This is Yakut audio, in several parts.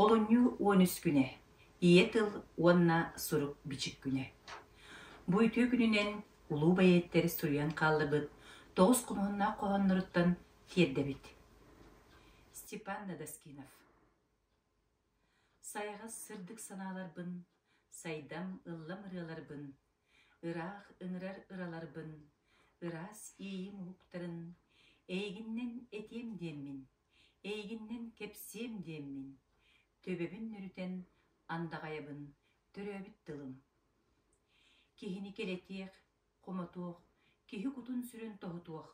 Олунньу 13 күнэ Ийэ тыл уонна сурук-бичик күнэ. Бу үтүө күнүнэн улуу бэйиэттэр суруйан хааллыбыт тоҕус хомуһуннаах хоһоонноруттан тиэрдэбит. Степан Дадаскинов Сайаҕас сырдык санааларбын, сайдам ыллам ырыаларбын, ыраах ыҥырар ыраларбын, ыраас иэйиим уһуктарын эйигиннэн этиэм диэммин, эйигиннэн кэпсиэм диэммин, төбөбүн нөрүтэн андаҕайабын төрөөбүт тылым. Киһини кэлэтиэх, хомотуох, киһи кутун-сүрүн тоһутуох,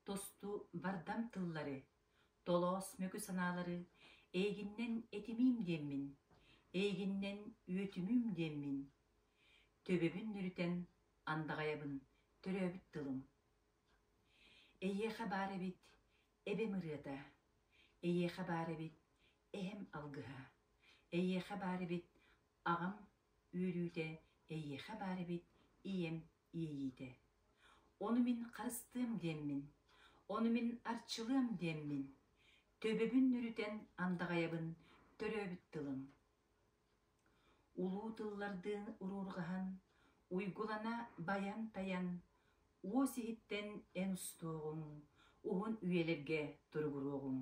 тосту бардам тыллары, толоос мөкү санаалары эйигиннэн этимиим диэммин, эйигиннэн үөтүмүүм диэммин, төбөбүн нөрүтэн андаҕайабын төрөөбүт тылым. Эйиэхэ баар эбит эбэм ырыата, эйиэхэ баар эбит эһэм алгыһа, эйиэхэ баар эбит аҕам үөрүүтэ, эйиэхэ баар эбит ийэм иэйиитэ. Ону мин харыстыам диэммин, ону мин арчылыам диэммин, төбөбүн нүрүтэн андаҕайабын төрөөбүт тылым. Улуу тыллардыын уруурҕаһан, уйгулана байан-тайан, уос иһиттэн эн устуоҕуҥ, уһун үйэлэргэ туругуруоҕуҥ.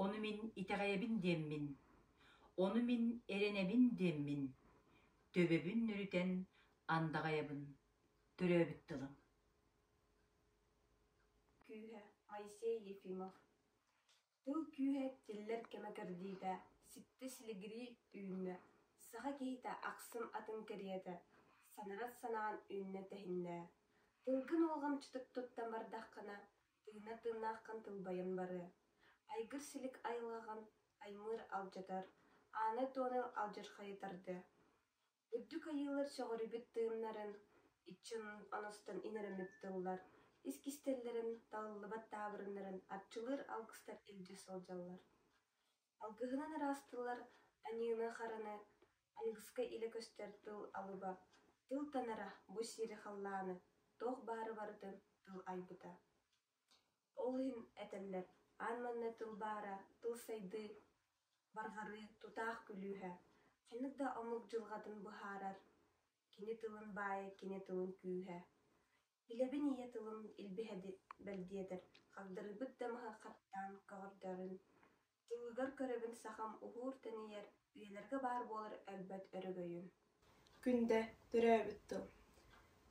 Ону мин итэҕэйэбин диэммин, ону мин эрэнэбин диэммин, төбөбүн нөрүтэн андаҕайабын төрөөбүт тылым. Күүһэ Моисей Ефимов Тыл күүһэ тиллэр кэмэ кэрдиитэ, ситтэ силигирии үүннэ, саха киһитэ ахсым атын кэриэтэ, санарар санаан үүннэ-тэһиннэ. Тылгын уолҕамчытык туттан бардаххына, тыына тыыннааххын тылбайан барыа. Айгыр-силик айылҕаҕын аймыыр алдьатар, ааны-туону алдьархайы тардыа. Үрдүк айыылар сөҕүрүйбүт тыыннарын, иччи оностон иҥэриммит тыллар, ис кистэллэрин, талыллыбат таабырыннарын арчылыыр алгыстар илдьэ сылдьаллар. Алгыһынан ыраас тыллар аньыыны-хараны, аныгыска илэ көстөр тыл алыба, тыл танара бу сири халлааны, туох баары барытын тыл айбыта. Ол иһин этэллэр, аан манна тыл баара, тыл сайдыы, барҕарыы, тутаах күлүүһэ, ханнык да омук дьылҕатын быһаарар, кини тылын баайа, кини тылын күүһэ. Билэбин ийэ тылым илбиһэ бэлдиэтэр, хагдарыйбыт да маһы хаттаан көҕөрдөрүн, тылыгар көрөбүн сахам уһуур-тэнийэр, үйэлэргэ баар буолар өлбөт өрөгөйүн. Күндэ, төрөөбүт тыл.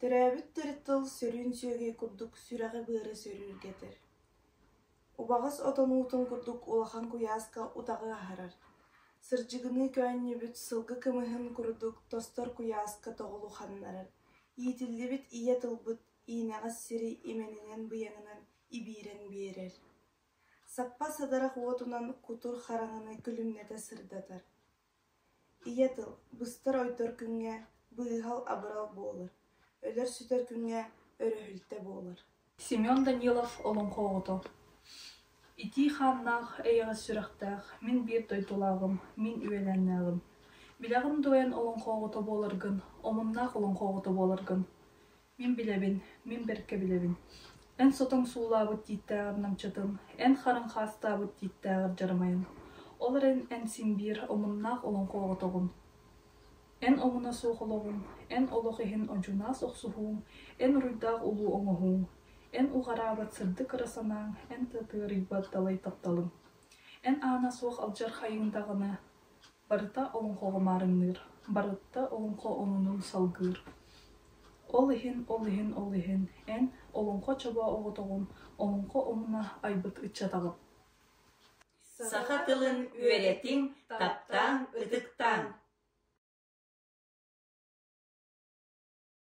Төрөөбүт төрүт тыл сөрүүн сүөгэй курдук сүрэҕи-быары сөрүүргэтэр. Убаҕас отон уутун курдук улахан куйааска утаҕы аһарар. Сырдьыгыныы көөнньүбүт сылгы кымыһын курдук тостор куйааска тоҕулу ханнарар. Иитиллибит ийэ тылбыт иинэҕэс сири имэнинэн-быйаҥынан ибиирэн биэрэр. Саппа садарах уотунан кутур хараҥаны күлүмнэтэ сырдатар. Ийэ тыл быстар-ойдор күҥҥэ быыһал-абырал буолар, өлөр-сүтэр күҥҥэ өрөһүлтэ буолар. Семен Данилов олоҥхо оҕото Итии хааннаах, эйэҕэс сүрэхтээх, мин биир дойдулааҕым, мин үөлээннээҕим. Билэҕин дуо эн олоҥхо оҕото буоларгын, омуннаах олоҥхо оҕото буоларгын? Мин билэбин, мин бэркэ билэбин. Эн сотоҥ суулаабыт тииттээҕэр намчытын, эн харыҥ хаастаабыт тииттээҕэр дьарамайын. Ол эрэн эн син биир омуннаах олоҥхо оҕотоҕун. Эн омуна суох олоҕуҥ, эн олох иһин одьунаас охсуһууҥ, эн уруйдаах улуу оҥоһууҥ, эн уҕараабат сырдык ыра санааҥ, эн тыатыарыйбат далай тапталыҥ. Эн аана суох алдьархайыҥ даҕаны Барыта олоҥхоҕо маарыҥныыр, барыта олоҥхо омунун салгыыр. Ол иһин, ол иһин, ол иһин, эн, олоҥхо чобоо оҕотоҕун, олоҥхо омуна айбыт ыччатаҕын. Саха тылын үөрэтиҥ, таптааҥ!